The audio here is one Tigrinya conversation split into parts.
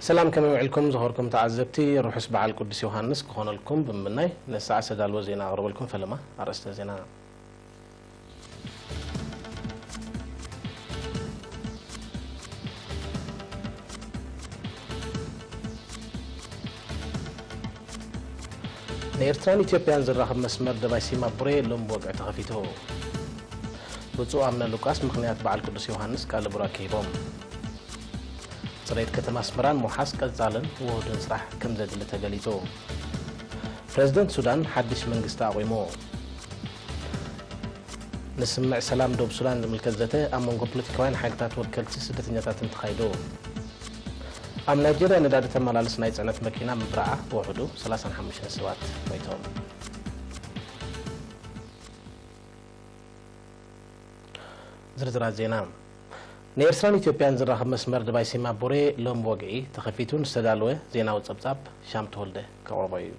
ሰላም፣ ከመይ ውዕልኩም ዝኸበርኩም ተዓዘብቲ? ርሑስ በዓል ቅዱስ ዮሃንስ ክኾነልኩም ብምምናይ፣ ንሰዓት ዝተዳለወ ዜና ኣቕርበልኩም። ፈለማ ኣርእስተ ዜና። ንኤርትራን ኢትዮጵያን ዘራኽብ መስመር ደባይ ሲማ ቡሬ ሎም ብወግዒ ተኸፊቱ። ብፁዕ ኣቡነ ሉቃስ ምኽንያት በዓል ቅዱስ ዮሃንስ ቃለ ቡራኬ ሂቦም። ጽሬት ከተማ ኣስመራን ምውሓስ ቀጻልን ውሁድን ስራሕ ከም ዘድሊ ተገሊጹ። ፕረዚደንት ሱዳን ሓድሽ መንግስቲ ኣቑሙ። ንስምምዕ ሰላም ዶብ ሱዳን ዝምልከት ዘተ ኣብ መንጎ ፖለቲካውያን ሓይልታት ወከልቲ ስደተኛታትን ተኻይዱ። ኣብ ናይጄርያ ነዳዲ ተመላልስ ናይ ጽዕነት መኪና ምብራዓ ብውሕዱ ሰላሳን ሓሙሽተን ሰባት ሞይቶም። ዝርዝራት ዜና። ንኤርትራን ኢትዮጵያን ዝራኸብ መስመር ደባይ ሲማ ቡሬ ሎም ብወግዒ ተኸፊቱ ዝተዳለወ ዜናዊ ጸብጻብ ሻም ተወልደ ከቕርቦ እዩ።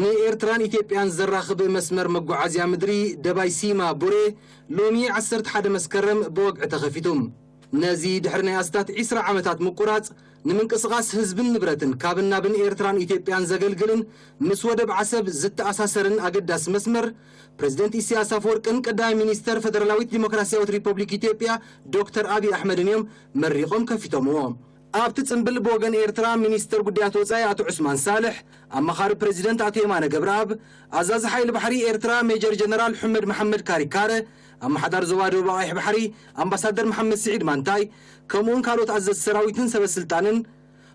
ንኤርትራን ኢትዮጵያን ዘራኽብ መስመር መጓዓዝያ ምድሪ ደባይ ሲማ ቡሬ ሎሚ ዓሰርተ ሓደ መስከረም ብወግዒ ተኸፊቱ። ነዚ ድሕሪ ናይ ኣስታት ዒስራ ዓመታት ምቁራጽ፣ ንምንቅስቓስ ህዝብን ንብረትን ካብን ናብን ኤርትራን ኢትዮጵያን ዘገልግልን ምስ ወደብ ዓሰብ ዝተኣሳሰርን ኣገዳሲ መስመር፣ ፕረዚደንት ኢሳያስ ኣፈወርቅን ቀዳማይ ሚኒስተር ፈደራላዊት ዲሞክራስያዊት ሪፐብሊክ ኢትዮጵያ ዶክተር ኣብይ ኣሕመድን እዮም መሪቖም ከፊቶምዎ። ኣብቲ ጽምብል ብወገን ኤርትራ ሚኒስተር ጉዳያት ወጻኢ ኣቶ ዑስማን ሳልሕ፣ ኣማኻሪ ፕረዚደንት ኣቶ የማነ ገብረኣብ፣ ኣዛዚ ሓይሊ ባሕሪ ኤርትራ ሜጀር ጀነራል ሑመድ መሓመድ ካሪካረ፣ ኣመሓዳር ዞባ ደቡብ ኣቕይሕ ባሕሪ ኣምባሳደር መሓመድ ስዒድ ማንታይ፣ ከምኡውን ካልኦት ኣዘዝቲ ሰራዊትን ሰበ ስልጣንን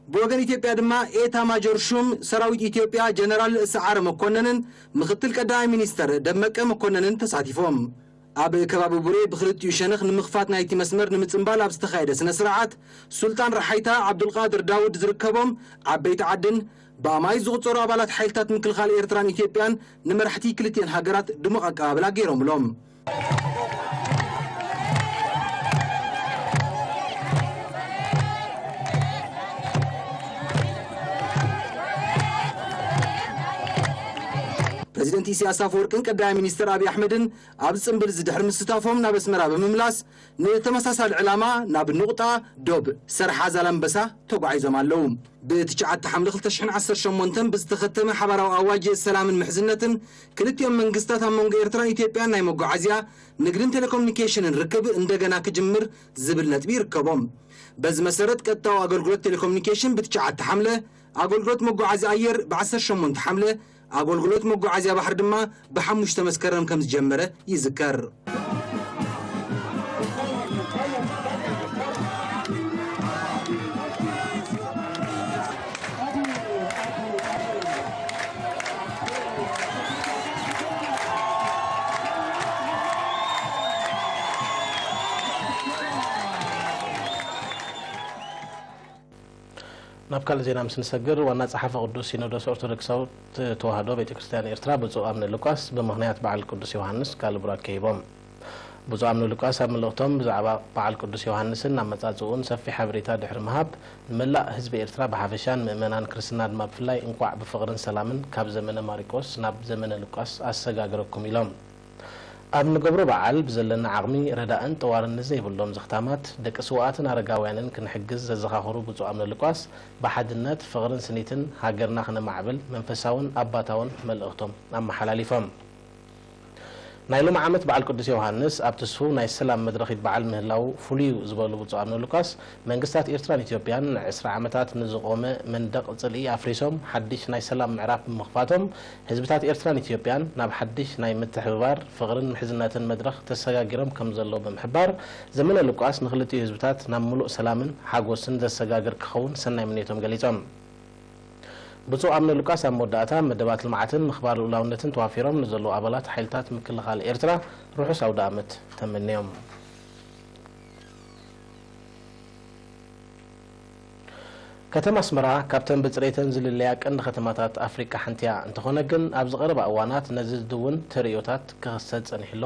ብወገን ኢትዮጵያ ድማ ኤታ ማጆር ሹም ሰራዊት ኢትዮጵያ ጀነራል ሰዓረ መኮነንን ምኽትል ቀዳማይ ሚኒስተር ደመቀ መኮነንን ተሳቲፎም። ኣብ ከባቢ ቡሬ ብኽልቲኡ ሸነኽ ንምኽፋት ናይቲ መስመር ንምጽንባል ኣብ ዝተኻየደ ስነ ስርዓት፣ ሱልጣን ረሓይታ ዓብዱልቃድር ዳውድ ዝርከቦም ዓበይቲ ዓድን ብኣማኢት ዝቑጸሩ ኣባላት ሓይልታት ምክልኻል ኤርትራን ኢትዮጵያን ንመራሕቲ ክልቲኤን ሃገራት ድሙቕ ኣቀባብላ ገይሮምሎም። ፕረዚደንት ኢሳያስ ኣፈወርቅን ቀዳማይ ሚኒስተር ኣብይ ኣሕመድን ኣብ ጽምብል እዚ ድሕሪ ምስታፎም ናብ ኣስመራ ብምምላስ፣ ንተመሳሳሊ ዕላማ ናብ ኑቕጣ ዶብ ሰርሓ ዛላምበሳ ተጓዒዞም ኣለዉ። ብትሽዓተ ሓምለ ክልተ ሽሕን ዓሰርተ ሸሞንተን ብዝተኸተመ ሓባራዊ ኣዋጅ ሰላምን ምሕዝነትን፣ ክልቲኦም መንግስታት ኣብ መንጎ ኤርትራን ኢትዮጵያን ናይ መጓዓዝያ፣ ንግድን ቴሌኮሙኒኬሽንን ርክብ እንደገና ክጅምር ዝብል ነጥቢ ይርከቦም። በዚ መሰረት፣ ቀጥታዊ ኣገልግሎት ቴሌኮሙኒኬሽን ብትሽዓተ ሓምለ፣ ኣገልግሎት መጓዓዝያ ኣየር ብዓሰርተ ሸሞንተ ሓምለ፣ ኣገልግሎት መጓዓዝያ ባሕሪ ድማ ብሓሙሽተ መስከረም ከም ዝጀመረ ይዝከር። ናብ ካልእ ዜና ምስ ንሰግር፣ ዋና ጸሓፊ ቅዱስ ሲኖዶስ ኦርቶዶክሳዊት ተዋህዶ ቤተ ክርስቲያን ኤርትራ ብፁዕ ኣቡነ ሉቃስ ብምኽንያት በዓል ቅዱስ ዮሃንስ ቃል ቡራኬ ሂቦም። ብፁዕ ኣቡነ ሉቃስ ኣብ መልእኽቶም ብዛዕባ በዓል ቅዱስ ዮሃንስን ኣመጻጽኡን ሰፊሕ ሓበሬታ ድሕሪ ምሃብ፣ ንመላእ ህዝቢ ኤርትራ ብሓፈሻን ምእመናን ክርስትና ድማ ብፍላይ እንቋዕ ብፍቕርን ሰላምን ካብ ዘመነ ማሪቆስ ናብ ዘመነ ሉቃስ ኣሰጋግረኩም ኢሎም። ኣብ ንገብሮ በዓል ብዘለና ዓቕሚ ረዳእን ጠዋርን ንዘይብሎም ዘኽታማት፣ ደቂ ስውኣትን ኣረጋውያንን ክንሕግዝ ዘዘኻኸሩ ብፁዕ ኣቡነ ሉቃስ፣ ብሓድነት፣ ፍቕርን ስኒትን ሃገርና ክነማዕብል መንፈሳውን ኣባታውን መልእኽቶም ኣመሓላሊፎም። ናይ ሎሚ ዓመት በዓል ቅዱስ ዮሃንስ ኣብ ትስፉው ናይ ሰላም መድረኽ ይበዓል ምህላዉ ፍሉይ እዩ ዝበሉ ብፁዕ ኣቡነ ሉቃስ፣ መንግስታት ኤርትራን ኢትዮጵያን ንዕስራ ዓመታት ንዝቖመ መንደቕ ጽልኢ ኣፍሪሶም ሓድሽ ናይ ሰላም ምዕራፍ ብምኽፋቶም፣ ህዝብታት ኤርትራን ኢትዮጵያን ናብ ሓድሽ ናይ ምትሕብባር፣ ፍቕርን ምሕዝነትን መድረኽ ተሰጋጊሮም ከም ዘለዉ ብምሕባር፣ ዘመነ ሉቃስ ንኽልቲኡ ህዝብታት ናብ ምሉእ ሰላምን ሓጎስን ዘሰጋግር ክኸውን ሰናይ ምንዮቶም ገሊጾም። ብፁዕ ኣቡነ ሉቃስ ኣብ መወዳእታ፣ መደባት ልምዓትን ምኽባር ልኡላውነትን ተዋፊሮም ንዘለዉ ኣባላት ሓይልታት ምክልኻል ኤርትራ ርሑስ ኣውደ ኣመት ተመንዮም። ከተማ ኣስመራ ካብተን ብጽሬተን ዝልለያ ቀንዲ ከተማታት ኣፍሪቃ ሓንቲ እያ። እንተኾነ ግን፣ ኣብዚ ቀረባ እዋናት ነዚ ዝድውን ተርእዮታት ክኽሰት ጸኒሑ ኣሎ።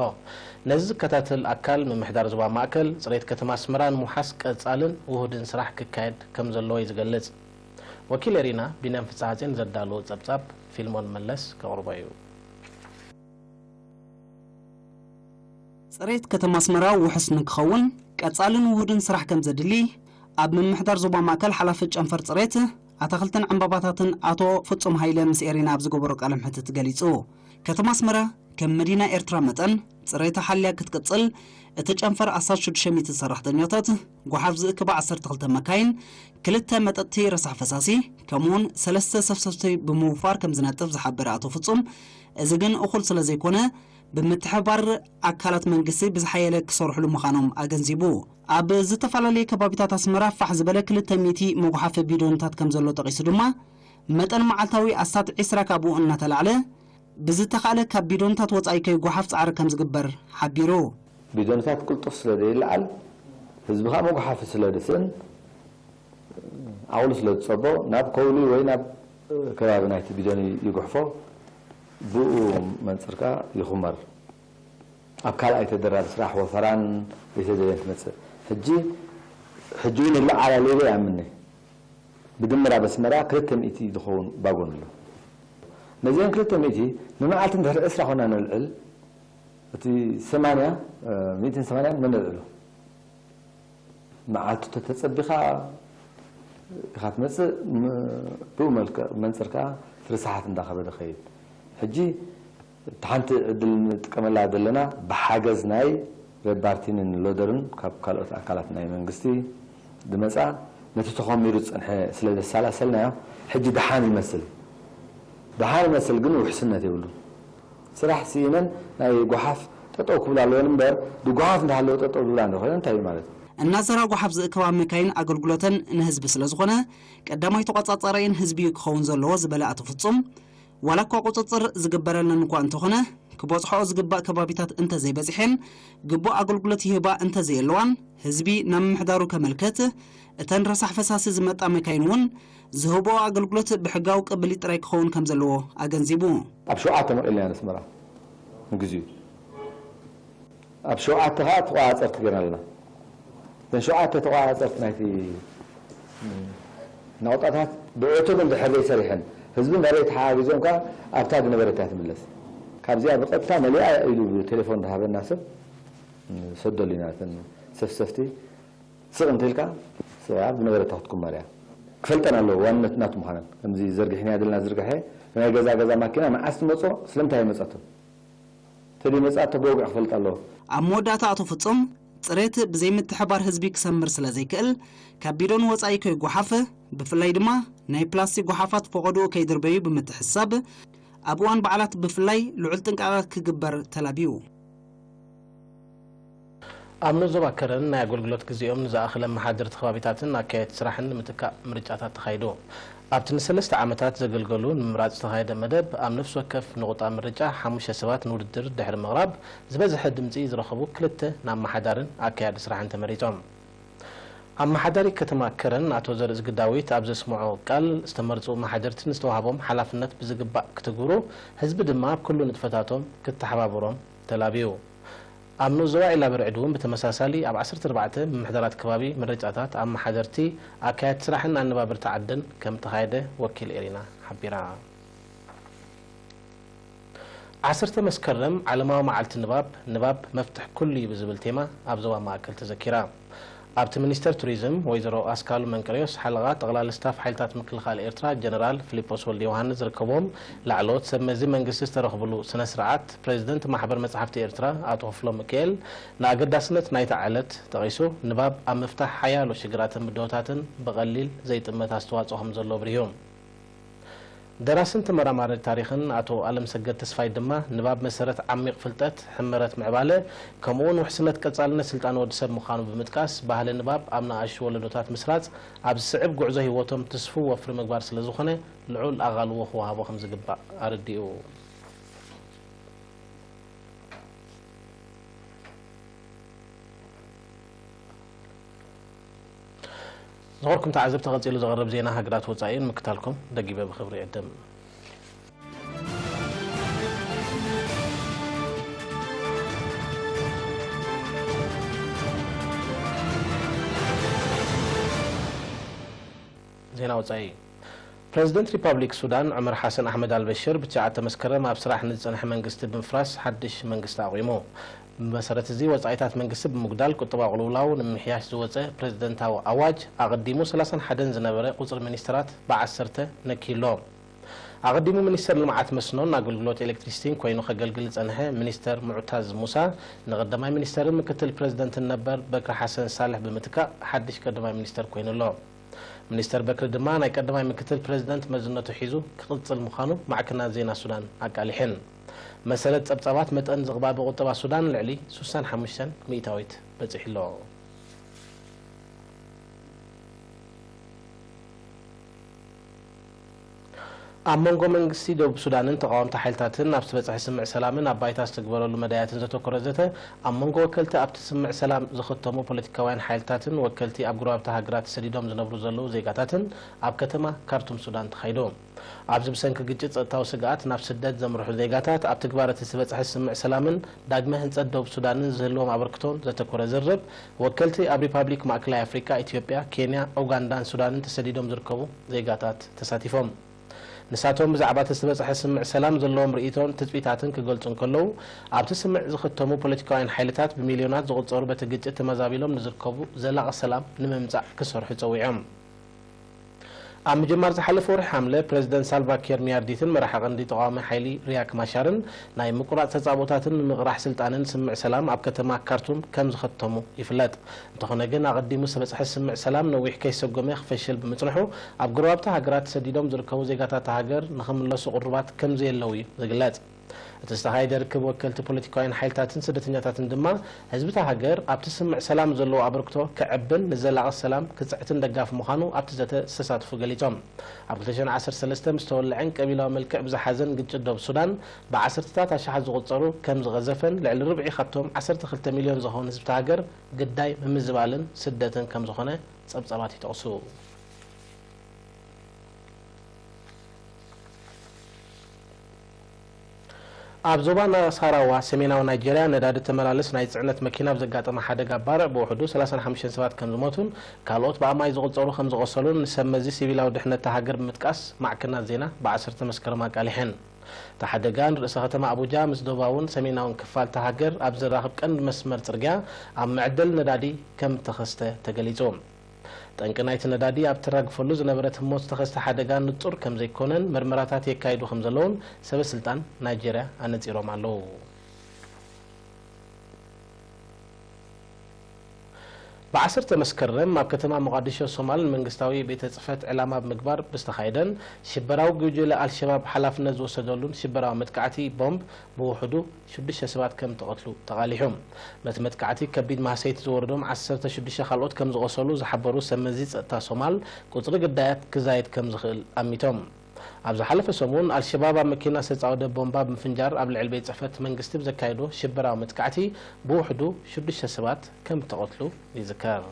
ነዚ ዝከታተል ኣካል ምምሕዳር ዞባ ማእከል፣ ጽሬት ከተማ ኣስመራ ንምውሓስ ቀጻልን ውሁድን ስራሕ ክካየድ ከም ዘለዎ እዩ ዝገልጽ። ወኪል ኤሪና ቢንያም ፍስሓጼን ዘዳለዎ ጸብጻብ ፊልሞን መለስ ከቕርቦ እዩ። ጽሬት ከተማ ኣስመራ ውሑስ ንክኸውን ቀጻልን ውሁድን ስራሕ ከም ዘድሊ ኣብ ምምሕዳር ዞባ ማእከል ሓላፊ ጨንፈር ጽሬት ኣታኽልትን ዕምባባታትን ኣቶ ፍጹም ሃይለ ምስ ኤሪና ኣብ ዝገበሮ ቃለ መሕትት ገሊጹ። ከተማ ኣስመራ ከም መዲና ኤርትራ መጠን ጽሬታ ሓልያ ክትቅጽል እቲ ጨንፈር ኣስታት ሽዱሽተ ሚእቲ ሰራሕተኛታት፣ ጓሓፍ ዝእክባ ዓሰርተ ክልተ መካይን፣ ክልተ መጠጥቲ ረሳሕ ፈሳሲ ከምኡውን ሰለስተ ሰፍሰፍቲ ብምውፋር ከም ዝነጥፍ ዝሓበረ ኣቶ ፍጹም፣ እዚ ግን እኹል ስለ ዘይኮነ ብምትሕብባር ኣካላት መንግስቲ ብዝሓየለ ክሰርሕሉ ምዃኖም ኣገንዚቡ። ኣብ ዝተፈላለየ ከባቢታት ኣስመራ ፋሕ ዝበለ ክልተ ሚእቲ መጉሓፊ ቢዶንታት ከም ዘሎ ጠቒሱ ድማ፣ መጠን መዓልታዊ ኣስታት ዒስራ ካብኡ እናተላዕለ፣ ብዝተኻእለ ካብ ቢዶንታት ወጻኢ ከይጓሓፍ ጻዕሪ ከም ዝግበር ሓቢሩ። ቢዶንታት ቅልጡፍ ስለ ዘይለዓል፣ ህዝቢ ኸኣ መጉሓፊ ስለ ዝስእን፣ ዓቕሉ ስለ ዝጸቦ፣ ናብ ከውሊ ወይ ናብ ከባቢ ናይቲ ቢዶን ይጉሕፎ፣ ብኡ መንጽር ከኣ ይኹመር። ኣብ ካልኣይ ተደራቢ ስራሕ ወፈራን ዘይተደልየን ትመጽእ። ሕጂ፣ ሕጂ እውን ይለዓል ኣሎ ኢለ ይኣምን እየ። ብድምር ኣብ ኣስመራ ክልተ ሚእቲ ዝኸውን ባጎን ኣሎ። ነዚአን ክልተ ሚእቲ ንመዓልቲ እንድሕር ዕስራ ኾና ነልዕል፣ እቲ ሰማንያ፣ እ፣ ሚእትን ሰማንያን መን ነልዕሎ? መዓልቱ ተተጸቢኻ ኢኻ ትመጽእ፣ ም-፣ ብኡ መልክዕ መንጽር ከኣ እቲ ርስሓት እንዳኸበደ ኸይድ። ሕጂ እቲ ሓንቲ ዕድል ንጥቀመላ ዘለና ብሓገዝ ናይ ሬድ ባርቲንን ሎደርን ካብ ካልኦት ኣካላት ናይ መንግስቲ ዝመጻ ነቲ ተኾሚሩ ዝጸንሐ ስለ ዘሰላሰልናዮ፣ ሕጂ ደሓን ይመስል። ደሓን ይመስል ግን ውሕስነት የብሉን። ስራሕ ስኢነን ናይ ጓሓፍ ጠጠው ክብላ ኣለወን እምበር፣ ብጓሓፍ እንዳሃለወ ጠጠው ዝብላ እንተኾይነን እንታይ እዩ ማለት? እናዘራ ጓሓፍ ዝእክባ መካይን ኣገልግሎተን ንህዝቢ ስለ ዝኾነ፣ ቀዳማይ ተቋጻጻራይን ህዝቢ እዩ ክኸውን ዘለዎ ዝበለ ኣቶ ፍጹም፣ ዋላ እኳ ቁጽጽር ዝግበረለን እኳ እንተኾነ፣ ክበጽሖኦ ዝግባእ ከባቢታት እንተዘይበጺሐን፣ ግቡእ ኣገልግሎት ይህባ እንተዘየለዋን፣ ህዝቢ ናብ ምምሕዳሩ ከመልክት፣ እተን ረሳሕ ፈሳሲ ዝመጣ መካይን እውን ዝህብኦ ኣገልግሎት ብሕጋዊ ቅብሊት ጥራይ ክኸውን ከም ዘለዎ ኣገንዚቡ። ኣብ ሸውዓተ መቒልና ኢና ነስመራ ንግዚኡ። ኣብ ሸውዓተ ኸዓ ተቖጻጸርቲ ጌርና ኣለና። እተን ሸውዓተ ተቖጻጸርቲ ናይቲ ናቑጣታት ብዕቱብ እንድሕር ዘይሰሪሐን፣ ህዝቢ መሬት ሓጊዞም ከኣ ኣብታ ዝነበረት እያ ትምለስ። ካብዚኣ ብቐጥታ መሊኣ ኢሉ ብቴሌፎን ዝሃበና ሰብ ንሰደሉ ኢና። እተን ሰፍሰፍቲ ስቕ እንተኢልካ፣ ስቕ ኣብ ዝነበረታ ክትኩመር እያ። ክፈልጠን ኣለዎ ዋንነት ናቱ ምዃነን። ከምዚ ዘርጊሕናያ ዘለና ዝርግሐ፣ ናይ ገዛ ገዛ ማኪና መዓስ ትመጾ፣ ስለምንታይ ኣይመጸቶን? ተደይ መጻእቶ ብወግዒ ክፈልጥ ኣለዎ። ኣብ መወዳእታ ኣቶ ፍጹም፣ ጽሬት ብዘይምትሕባር ህዝቢ ክሰምር ስለ ዘይክእል፣ ካብ ቢዶን ወጻኢ ከይጓሓፍ፣ ብፍላይ ድማ ናይ ፕላስቲክ ጓሓፋት ፈቐድኡ ከይድርበዩ ብምትሕስሳብ፣ ኣብ እዋን በዓላት ብፍላይ ልዑል ጥንቃቐ ክግበር ተላብዩ። ኣብ ንኡስ ዞባ ከረን ናይ ኣገልግሎት ግዜኦም ንዝኣኸለ ኣመሓደርቲ ከባቢታትን ኣካየድቲ ስራሕን ንምትካእ ምርጫታት ተኻይዱ። ኣብቲ ንሰለስተ ዓመታት ዘገልገሉ ንምምራጽ ዝተኻየደ መደብ፣ ኣብ ነፍሲ ወከፍ ንቑጣ ምርጫ ሓሙሽተ ሰባት ንውድድር ድሕሪ ምቕራብ፣ ዝበዝሐ ድምጺ ዝረኸቡ ክልተ ንኣመሓዳርን ኣካያዲ ስራሕን ተመሪጾም። ኣመሓዳሪ ከተማ ከረን ኣቶ ዘርእዝጊ ዳዊት ኣብ ዘስምዖ ቃል፣ ዝተመርጹ ኣመሓደርቲ ንዝተዋህቦም ሓላፍነት ብዝግባእ ክትግብሩ፣ ህዝቢ ድማ ኣብ ኩሉ ንጥፈታቶም ክተሓባበሮም ተላብዩ። ኣብ ንኡስ ዞባ ዒላ በርዕድ እውን ብተመሳሳሊ ኣብ ዓሰርተ ኣርባዕተ ምምሕዳራት ከባቢ ምርጫታት ኣመሓደርቲ፣ ኣካየድቲ ስራሕን ኣነባበርቲ ዓድን ከም ተኻየደ ወኪል ኤሪና ሓቢራ። ዓሰርተ መስከረም ዓለማዊ መዓልቲ ንባብ፣ ንባብ መፍትሕ ኩሉ እዩ ብዝብል ቴማ ኣብ ዞባ ማእከል ተዘኪራ። ኣብቲ ሚኒስተር ቱሪዝም ወይዘሮ ኣስካሉ መንቀርዮስ፣ ሓለቓ ጠቕላሊ ስታፍ ሓይልታት ምክልኻል ኤርትራ ጀነራል ፊሊጶስ ወልደዮሃንስ ዝርከብዎም ላዕለዎት ሰብ መዚ መንግስቲ ዝተረኽብሉ ስነ ስርዓት፣ ፕሬዝደንት ማሕበር መጽሓፍቲ ኤርትራ ኣቶ ክፍሎም ሚካኤል ንኣገዳስነት ናይታ ዕለት ጠቒሱ፣ ንባብ ኣብ ምፍታሕ ሓያሎ ሽግራትን ብድሆታትን ብቐሊል ዘይጥመት ኣስተዋጽኦ ከም ዘለዎ ኣብሪሁ። ደራስን ተመራማሪ ታሪኽን ኣቶ ኣለምሰገድ ተስፋይ ድማ፣ ንባብ መሰረት ዓሚቕ ፍልጠት፣ ሕመረት ምዕባለ፣ ከምኡውን ውሕስነት ቀጻልነት ስልጣነ ወዲ ሰብ ምዃኑ ብምጥቃስ፣ ባህሊ ንባብ ኣብ ንኣሽቱ ወለዶታት ምስራጽ ኣብ ዝስዕብ ጉዕዞ ህይወቶም ትስፉው ወፍሪ ምግባር ስለ ዝኾነ፣ ልዑል ኣቓልቦ ክወሃቦ ከም ዝግባእ ኣረዲኡ። ዝኸበርኩም ተዓዘብቲ፣ ቀጺሉ ዝቐርብ ዜና ሃገራት ወጻኢ ንምክታልኩም ደጊመ ብኽብሪ ይዕድም። ዜና ወጻኢ። ፕረዚደንት ሪፓብሊክ ሱዳን ዑመር ሓሰን ኣሕመድ ኣልበሽር ብትሽዓተ መስከረም ኣብ ስራሕ ንዝጸንሐ መንግስቲ ብምፍራስ ሓድሽ መንግስቲ ኣቑሙ። ብመሰረት እዚ ወጻኢታት መንግስቲ ብምጉዳል ቁጠባዊ ቅልውላው ንምምሕያሽ ዝወጸ ፕሬዝደንታዊ ኣዋጅ ኣቐዲሙ ሰላሳን ሓደን ዝነበረ ቁጽሪ ሚኒስተራት ብዓሰርተ ነኪሎ። ኣቐዲሙ ሚኒስተር ልምዓት መስኖን ኣገልግሎት ኤሌክትሪሲቲን ኮይኑ ከገልግል ዝጸንሐ ሚኒስተር ሙዕታዝ ሙሳ ንቐዳማይ ሚኒስተርን ምክትል ፕሬዝደንትን ነበር በክሪ ሓሰን ሳልሕ ብምትካእ ሓድሽ ቀዳማይ ሚኒስተር ኮይኑ ኣሎ። ሚኒስተር በክሪ ድማ ናይ ቀዳማይ ምክትል ፕሬዝደንት መዝነቱ ሒዙ ክቕጽል ምዃኑ ማዕከናት ዜና ሱዳን ኣቃሊሐን። መሰረት ጸብጻባት መጠን ዝቕባበ ቁጠባ ሱዳን ልዕሊ ሱሳን ሓሙሽተን ሚእታዊት በጺሑ ኣሎ። ኣብ መንጎ መንግስቲ ደቡብ ሱዳንን ተቓወምቲ ሓይልታትን ኣብ ዝበጽሐ ስምዕ ሰላምን ኣብ ባይታ ዝተግበረሉ መዳያትን ዘተኮረ ዘተ ኣብ መንጎ ወከልቲ ኣብቲ ስምዕ ሰላም ዝኽተሙ ፖለቲካውያን ሓይልታትን ወከልቲ ኣብ ጎረባብቲ ሃገራት ተሰዲዶም ዝነብሩ ዘለዉ ዜጋታትን ኣብ ከተማ ካርቱም ሱዳን ተኻይዱ። ኣብዚ ብሰንኪ ግጭት ጸጥታዊ ስግኣት ናብ ስደት ዘምርሑ ዜጋታት ኣብ ትግባረ እቲ ዝበጽሐ ስምዕ ሰላምን ዳግመ ህንጸት ደቡብ ሱዳንን ዝህልዎም ኣበርክቶን ዘተኮረ ዝርርብ ወከልቲ ኣብ ሪፓብሊክ ማእከላይ ኣፍሪቃ፣ ኢትዮጵያ፣ ኬንያ፣ ኡጋንዳን ሱዳንን ተሰዲዶም ዝርከቡ ዜጋታት ተሳቲፎም። ንሳቶም ብዛዕባ እቲ ዝበጽሐ ስምዕ ሰላም ዘለዎም ርእይቶን ትጽቢታትን ክገልጹ እንከለዉ፣ ኣብቲ ስምዕ ዝኽተሙ ፖለቲካውያን ሓይልታት ብሚልዮናት ዝቑጸሩ በቲ ግጭት ተመዛቢሎም ንዝርከቡ ዘላቒ ሰላም ንምምጻእ ክሰርሑ ጸዊዖም። ኣብ ምጅማር ዝሓለፈ ወርሒ ሓምለ ፕሬዝደንት ሳልቫ ኪር ሚያርዲትን መራሒ ቀንዲ ተቓዋሚ ሓይሊ ሪያክ ማሻርን ናይ ምቁራጽ ተጻብኦታትን ምምቕራሕ ስልጣንን ስምዕ ሰላም ኣብ ከተማ ካርቱም ከም ዝኸተሙ ይፍለጥ። እንተኾነ ግን ኣቐዲሙ ዝተበጽሐ ስምዕ ሰላም ነዊሕ ከይሰጎመ ክፈሽል ብምጽንሑ ኣብ ጎረባብቲ ሃገራት ተሰዲዶም ዝርከቡ ዜጋታት እታ ሃገር ንኽምለሱ ቅሩባት ከም ዘየለዉ እዩ ዝግለጽ። እቲ ዝተኻየደ ርክብ ወከልቲ ፖለቲካውያን ሓይልታትን ስደተኛታትን ድማ ህዝቢ እታ ሃገር ኣብቲ ስምዕ ሰላም ዘለዎ ኣበርክቶ ክዕብን ንዘላቒ ሰላም ክጽዕትን ደጋፊ ምዃኑ ኣብቲ ዘተ ዝተሳተፉ ገሊጾም። ኣብ ክልተ ሽሕን ዓሰርተ ሰለስተን ምስ ተወልዐን ቀቢላዊ መልክዕ ብዝሓዘን ግጭት ደቡብ ሱዳን ብዓሰርተታት ኣሽሓት ዝቑጸሩ ከም ዝቐዘፈን ልዕሊ ርብዒ ካብቶም ዓሰርተ ክልተ ሚልዮን ዝኾኑ ህዝቢ እታ ሃገር ግዳይ ምምዝባልን ስደትን ከም ዝኾነ ጸብጻባት ይጠቕሱ። ኣብ ዞባ ናሳራዋ ሰሜናዊ ናይጄርያ ነዳዲ ተመላልስ ናይ ጽዕነት መኪና ኣብ ዘጋጠመ ሓደጋ ባርዕ ብውሕዱ ሰላሳን ሓሙሽተን ሰባት ከም ዝሞቱን ካልኦት ብኣማይ ዝቑጸሩ ከም ዝቖሰሉን ንሰብ መዚ ሲቪላዊ ድሕነት እታ ሃገር ብምጥቃስ ማዕከናት ዜና ብዓሰርተ መስከረም ኣቃሊሐን። እቲ ሓደጋ ንርእሰ ከተማ ኣቡጃ ምስ ደቡባውን ሰሜናውን ክፋል እታ ሃገር ኣብ ዘራኽብ ቀንዲ መስመር ጽርግያ ኣብ መዕደሊ ነዳዲ ከም እተኸስተ ተገሊጹ። ጠንቂ ናይቲ ነዳዲ ኣብ እተራግፈሉ ዝነበረት ህሞት ዝተኸስተ ሓደጋ ንጹር ከም ዘይኮነን መርመራታት የካይዱ ከም ዘለዉን ሰበ ስልጣን ናይጄርያ ኣነጺሮም ኣለዉ። ብዓሰርተ መስከረም ኣብ ከተማ ሞቓዲሾ ሶማል ንመንግስታዊ ቤተ ጽሕፈት ዕላማ ብምግባር ብዝተኻየደን ሽበራዊ ጉጅለ ኣልሸባብ ሓላፍነት ዝወሰደሉን ሽበራዊ መጥቃዕቲ ቦምብ ብውሕዱ ሽዱሽተ ሰባት ከም እተቐትሉ ተቓሊሑ። በቲ መጥቃዕቲ ከቢድ ማህሰይቲ ዝወረዶም ዓሰርተ ሽዱሽተ ካልኦት ከም ዝቖሰሉ ዝሓበሩ ሰብ መዚ ጸጥታ ሶማል፣ ቁጽሪ ግዳያት ክዛየድ ከም ዝኽእል ኣሚቶም። ኣብ ዝሓለፈ ሰሙን ኣልሸባብ ኣብ መኪና ዝተጻወደ ቦምባ ብምፍንጃር ኣብ ልዕሊ ቤት ጽሕፈት መንግስቲ ብዘካየዶ ሽበራዊ መጥቃዕቲ ብውሕዱ ሽዱሽተ ሰባት ከም እተቐትሉ ይዝከር።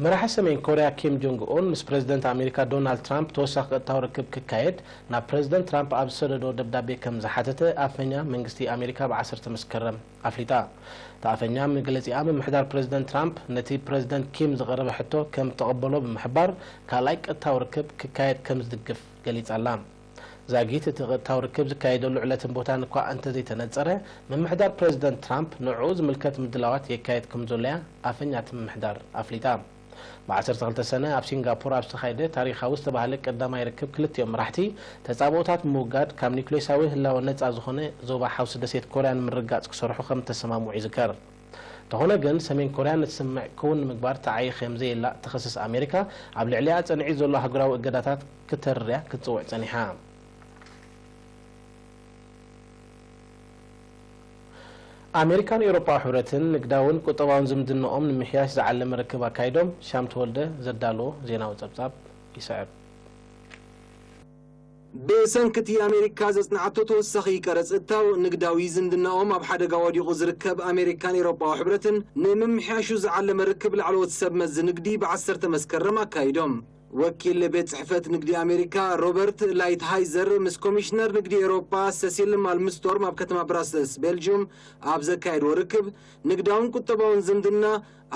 መራሒ ሰሜን ኮርያ ኪም ጆንግ ኡን ምስ ፕሬዝደንት ኣሜሪካ ዶናልድ ትራምፕ ተወሳኺ ቀጥታዊ ርክብ ክካየድ ናብ ፕሬዝደንት ትራምፕ ኣብ ዝሰደዶ ደብዳቤ ከም ዝሓተተ ኣፈኛ መንግስቲ ኣሜሪካ ብዓሰርተ መስከረም ኣፍሊጣ። እታ ኣፈኛ መግለጺኣ ምምሕዳር ፕሬዝደንት ትራምፕ ነቲ ፕሬዝደንት ኪም ዝቐረበ ሕቶ ከም እተቐበሎ ብምሕባር ካልኣይ ቀጥታዊ ርክብ ክካየድ ከም ዝድግፍ ገሊጻ ኣላ። ዛጊት እቲ ቀጥታዊ ርክብ ዝካየደሉ ዕለትን ቦታን እኳ እንተዘይተነጸረ፣ ምምሕዳር ፕሬዝደንት ትራምፕ ንዕኡ ዝምልከት ምድላዋት የካየድ ከም ዘሎ እያ ኣፈኛ እቲ ምምሕዳር ኣፍሊጣ። ብ ዓሰርተ ክልተ ሰነ ኣብ ሲንጋፖር ኣብ ዝተኻየደ ታሪኻዊ ዝተባህለ ቀዳማይ ርክብ ክልቲኦም መራሕቲ፣ ተጻብኦታት ብምውጋድ ካብ ኒውክሌሳዊ ህላወ ነጻ ዝኾነ ዞባ ሓውሲ ደሴት ኮርያ ንምርግጋጽ ክሰርሑ ከም እተሰማምዑ ይዝከር። እንተኾነ ግን፣ ሰሜን ኮርያ ነቲ ስምምዕ ክውን ንምግባር ትዓዪ ከም ዘየላ እትኸስስ ኣሜሪካ፣ ኣብ ልዕሊኣ ጸኒዑ ዘሎ ኣህጉራዊ እገዳታት ክተርር እያ ክትጽውዕ ጸኒሓ። ኣሜሪካን ኤውሮጳዊ ሕብረትን ንግዳውን ቁጠባውን ዝምድናኦም ንምሕያሽ ዝዓለመ ርክብ ኣካይዶም። ሻም ተወልደ ዘዳለዎ ዜናዊ ጸብጻብ ይስዕብ። ብሰንኪ እቲ ኣሜሪካ ዘጽንዓቶ ተወሳኺ ቀረጽ እታው፣ ንግዳዊ ዝምድናኦም ኣብ ሓደጋ ወዲቑ ዝርከብ ኣሜሪካን ኤውሮጳዊ ሕብረትን ንምምሕያሹ ዝዓለመ ርክብ ላዕለዎት ሰብ መዚ ንግዲ ብ ዓሰርተ መስከረም ኣካይዶም። ወኪል ቤት ጽሕፈት ንግዲ ኣሜሪካ ሮበርት ላይትሃይዘር ምስ ኮሚሽነር ንግዲ ኤውሮጳ ሰሲል ማልምስቶርም ኣብ ከተማ ብራሰልስ ቤልጅዩም ኣብ ዘካየድዎ ርክብ፣ ንግዳውን ቁጠባውን ዝምድና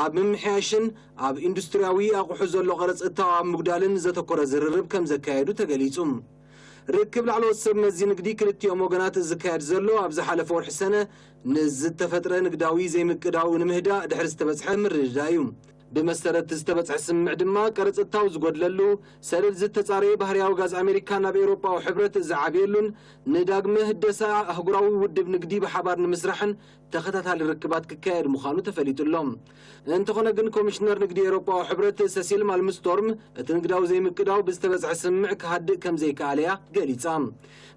ኣብ ምምሕያሽን ኣብ ኢንዱስትሪያዊ ኣቑሑ ዘሎ ቀረጽ እታው ኣብ ምጉዳልን ዘተኮረ ዝርርብ ከም ዘካየዱ ተገሊጹ። ርክብ ላዕለዎት ሰብ መዚ ንግዲ ክልቲኦም ወገናት ዝካየድ ዘሎ ኣብ ዝሓለፈ ወርሒ ሰነ ንዝተፈጥረ ንግዳዊ ዘይምቅዳው ንምህዳእ ድሕሪ ዝተበጽሐ ምርድዳእ እዩ። ብመሰረት ዝተበጽሐ ስምምዕ ድማ ቀረጽ እታው ዝጎድለሉ፣ ሰደድ ዝተጻረየ ባህርያዊ ጋዝ ኣሜሪካ ናብ ኤውሮጳዊ ሕብረት ዝዓብየሉን ንዳግመ ህደሳ ኣህጉራዊ ውድብ ንግዲ ብሓባር ንምስራሕን ተኸታታሊ ርክባት ክካየድ ምዃኑ ተፈሊጡ ኣሎ። እንተኾነ ግን ኮሚሽነር ንግዲ ኤውሮጳዊ ሕብረት ሰሲል ማልምስቶርም እቲ ንግዳዊ ዘይምቅዳው ብዝተበጽሐ ስምምዕ ክሃድእ ከም ዘይከኣለ እያ ገሊጻ።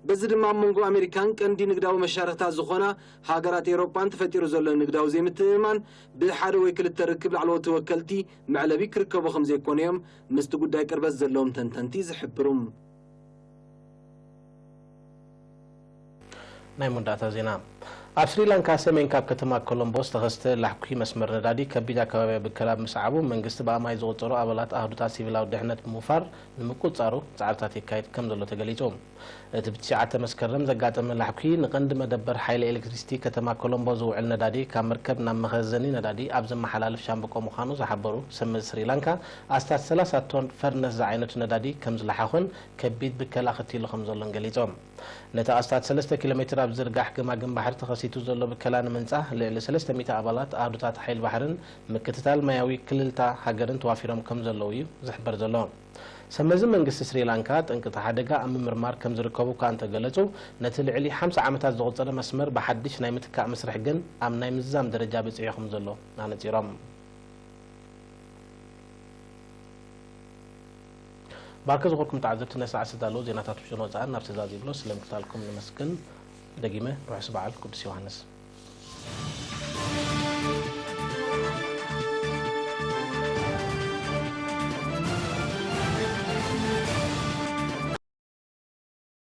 በዚ ድማ ኣብ መንጎ ኣሜሪካን ቀንዲ ንግዳዊ መሻርኽታ ዝኾና ሃገራት ኤውሮጳን ተፈጢሩ ዘሎ ንግዳዊ ዘይምትእምማን ብሓደ ወይ ክልተ ርክብ ላዕለዎት ተወከልቲ መዕለቢ ክርከቡ ከም ዘይኮነ እዮም ምስቲ ጉዳይ ቅርበት ዘለዎም ተንተንቲ ዝሕብሩ። ናይ መወዳእታ ዜና። ኣብ ስሪላንካ ሰሜን ካብ ከተማ ኮሎምቦ ዝተኸስተ ላሕኲ መስመር ነዳዲ ከቢድ ኣከባብያዊ ብከላ ምስዓቡ መንግስቲ ብኣማይ ዝቑጸሩ ኣባላት ኣህዱታት ሲቪላዊ ድሕነት ብምውፋር ንምቁጽጻሩ ጻዕርታት የካይድ ከም ዘሎ ተገሊጹ። እቲ ብትሽዓተ መስከረም ዘጋጠመ ላሕኲ ንቐንዲ መደበር ሓይሊ ኤሌክትሪሲቲ ከተማ ኮሎምቦ ዝውዕል ነዳዲ ካብ መርከብ ናብ መኸዘኒ ነዳዲ ኣብ ዘመሓላልፍ ሻምብቆ ምዃኑ ዝሓበሩ ሰብ መዚ ስሪላንካ ኣስታት ሰላሳ ቶን ፈርነስ ዝዓይነቱ ነዳዲ ከም ዝለሓኾን ከቢድ ብከላ ኣኸቲሉ ከም ዘሎን ገሊጾም። ነቲ ኣስታት ሰለስተ ኪሎ ሜትር ኣብ ዝርጋሕ ገማግም ባሕሪ ተኸሲቱ ዘሎ ብከላ ንምንጻህ ልዕሊ ሰለስተ ሚእቲ ኣባላት ኣሃዱታት ሓይሊ ባሕርን ምክትታል ማያዊ ክልልታ ሃገርን ተዋፊሮም ከም ዘለዉ እዩ ዝሕበር ዘሎ። ሰብ መዚ መንግስቲ ስሪላንካ ጠንቂ እቲ ሓደጋ ኣብ ምምርማር ከም ዝርከቡ እኳ እንተገለጹ፣ ነቲ ልዕሊ ሓምሳ ዓመታት ዘቑጸረ መስመር ብሓድሽ ናይ ምትካእ መስርሕ ግን ኣብ ናይ ምዝዛም ደረጃ በጺሑ ከም ዘሎ ኣነጺሮም። ባርከ ዝኾንኩም ተዓዘብቲ፣ ነዚ ሰዓት ዝተዳለዉ ዜናታት ውሽጥን ወጻእን ናብ ትእዛዝ ይብሎ ስለምክታልኩም ንመስግን። ደጊመ ርሑስ በዓል ቅዱስ ዮሃንስ።